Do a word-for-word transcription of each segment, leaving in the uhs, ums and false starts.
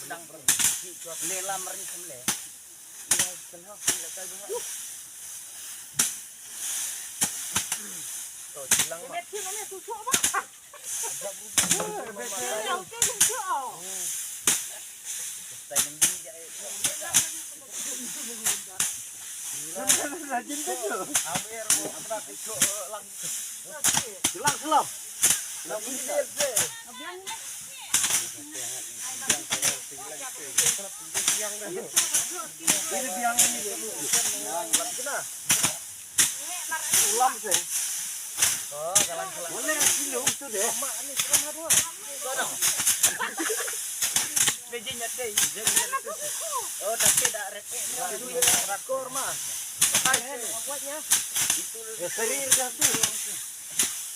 Dang le lam ring kham le. Ila kan ha kham le kai bunga. To jilang ma. Rajin tu. Awer mo apa tu lang. Lang selaw. Lang ini dia. Ini biang ini dia. Yang kena. Ulam sih. Oh, kalang kalang. Boleh sini tu deh. Mak ni kurang dua. Kau dah. Meja nyatai. Oh, tapi dah rekek. Rakor mah. Hai, buatnya. Itu. Ya, seri dah tu.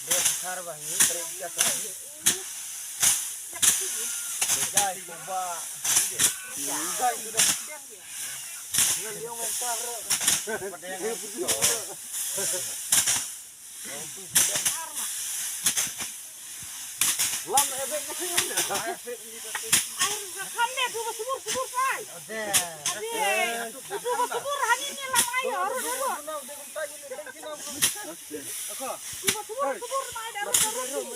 Dia besar bah ni, seri besar. Bejai coba. Bejai sudah. Dengan dia mentar. Pada yang Lam efek ni. Ai, kan ne, tu ba subur, subur, ai. Ade. Ade. Tu ba subur, hani ni lam ai, arun, arun. Aku. Tu ba subur, subur, mai, arun, arun.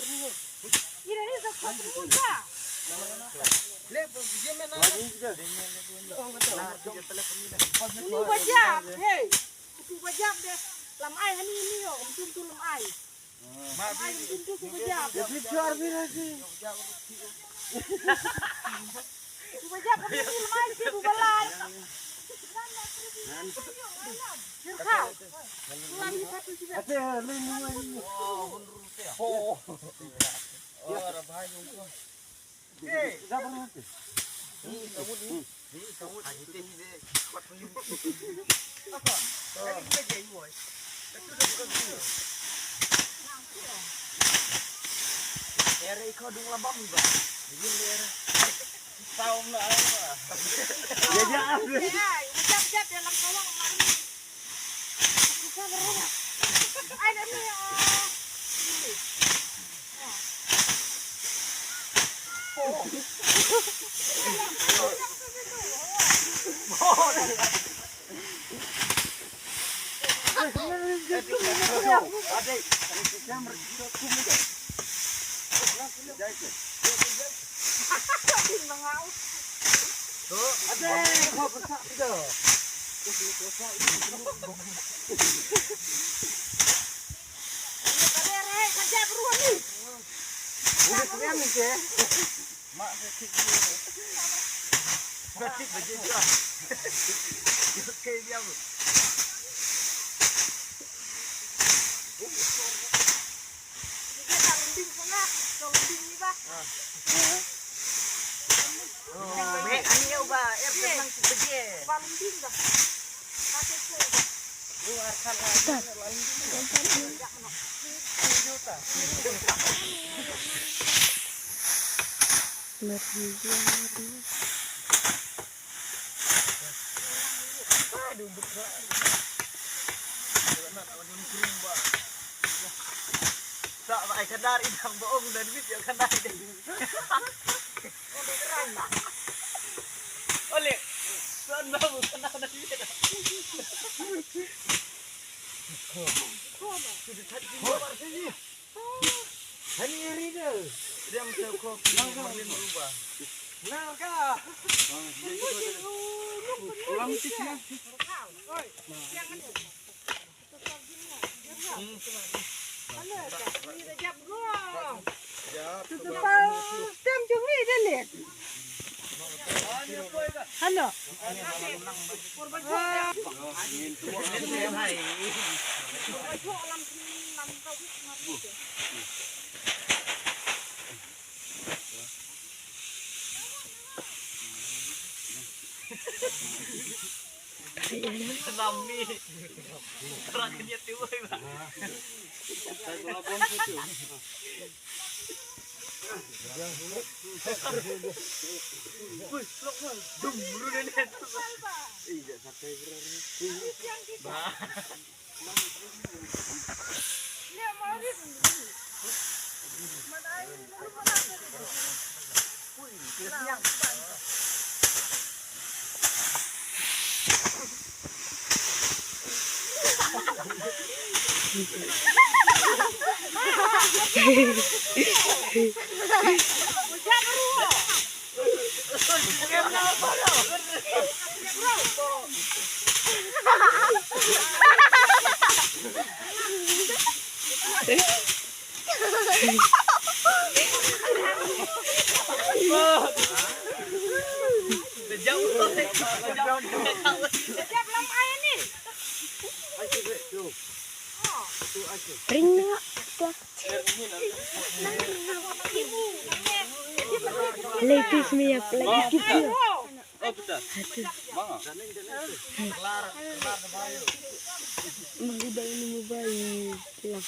Ira ni sa khop ni ka. Le, dia mana? Ni ba jap, hey. Tu ba jap de. Lam ai hani ni yo, kum tu lam ai. Lam ai kum tu ba jap. Dia biar biar aja. Tu ba jap kami ni lam ai si bu balai. Sirkau. Lam ni satu juga. Ada lain ni. Oh. Oh, rabah yung ko. Era iko dung labam ba. Yin era. Saum la ai ba. Ya, ya. Ya, ya, ya, dalam kawang mari. Mak sakit dia. Sakit baju dia. Okey dia. Dia tak lembing sangat. Kau lembing ni bah. Oh, eh, ani ya ubah. Eh, tenang tu baju. Ubah lembing dah. Ada tu. Luar kan lagi. Lembing. Juta. Sa ba ai kandar idang ba ong dan bit ya kandar idang. Ole, san ba bu kandar dan bit. Ko. Ko. Ko. Hani ri de. Diam te ko. Nang ka. Nang ka. Ulang tik ya. Oi. Yang ada. Halo. Rami. Terang dia tu, woi, bang. Woi, lok, woi. Dum, dulu dia ni. Eh, tak sampai berani. Bah. Ringa. Lei tu simi ya, lei tu simi ya. Mengubah ini mobile. Hilang.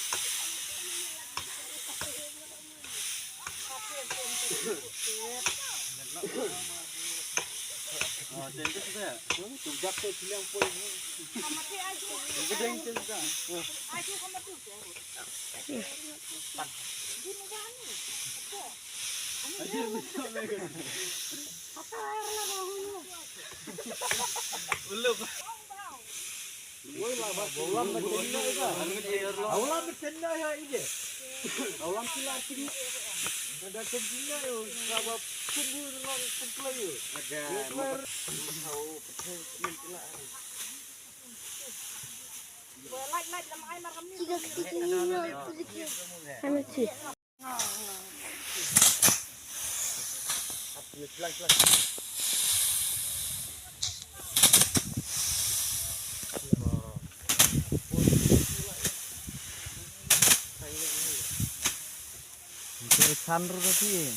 San ru ti.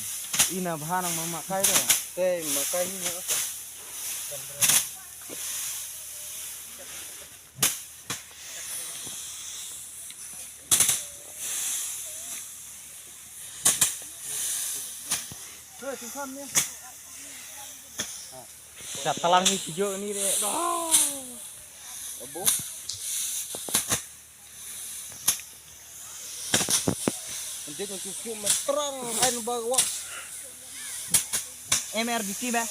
Ina bha nang mama kai do. Te makai ni na. Sa talang ni tijo ni de. Abo. Nanti kan cucu matrang ain bawa. M R D C ba.